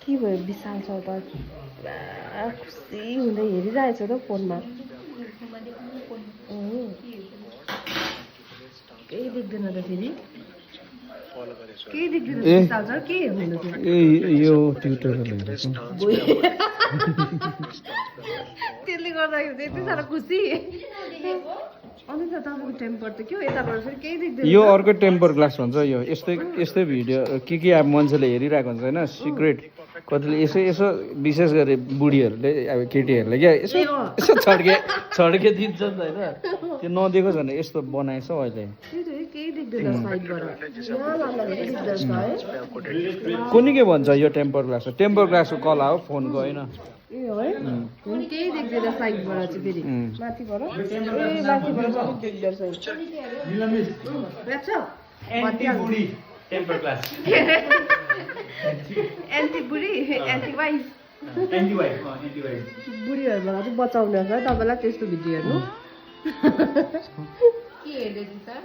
के भयो विशाल सर त खुसी हुँदै हेरिरहेछ त फोनमा केही देख्दैन त फेरि केही देख्दैन विशाल सर के हेर्नु यो ट्युटोरियल त्यसले गर्दाखेरि यति साह्रो खुसी अनि त तपाईँको टेम्पर त के हो यताबाट फेरि केही देख्दैन यो अर्को टेम्पर ग्लास भन्छ यो यस्तै भिडियो के अब मान्छेले हेरिरहेको हुन्छ होइन सिक्रेट कतिले यसो विशेष गरी बुढीहरूले अब केटीहरूले क्या यसो छड्के दिन्छ नि त होइन त्यो नदिएको छ भने यस्तो बनाएछ अहिले केही देख्दैन साइडबाट कुनै के भन्छ यो टेम्पर ग्लास टेम्पर ग्लासको कला हो फोनको होइन ए है केही देख्दैन साइडबाट चाहिँ फेरि माथिबाट माथिबाट देख्छ टेम्पर ग्लास एन्टी बुढी एन्टी वाइफ बुढीहरूबाट चाहिँ बचाउने छ तपाईँलाई त्यस्तो भिडियो हेर्नु के हेर्दैछ सर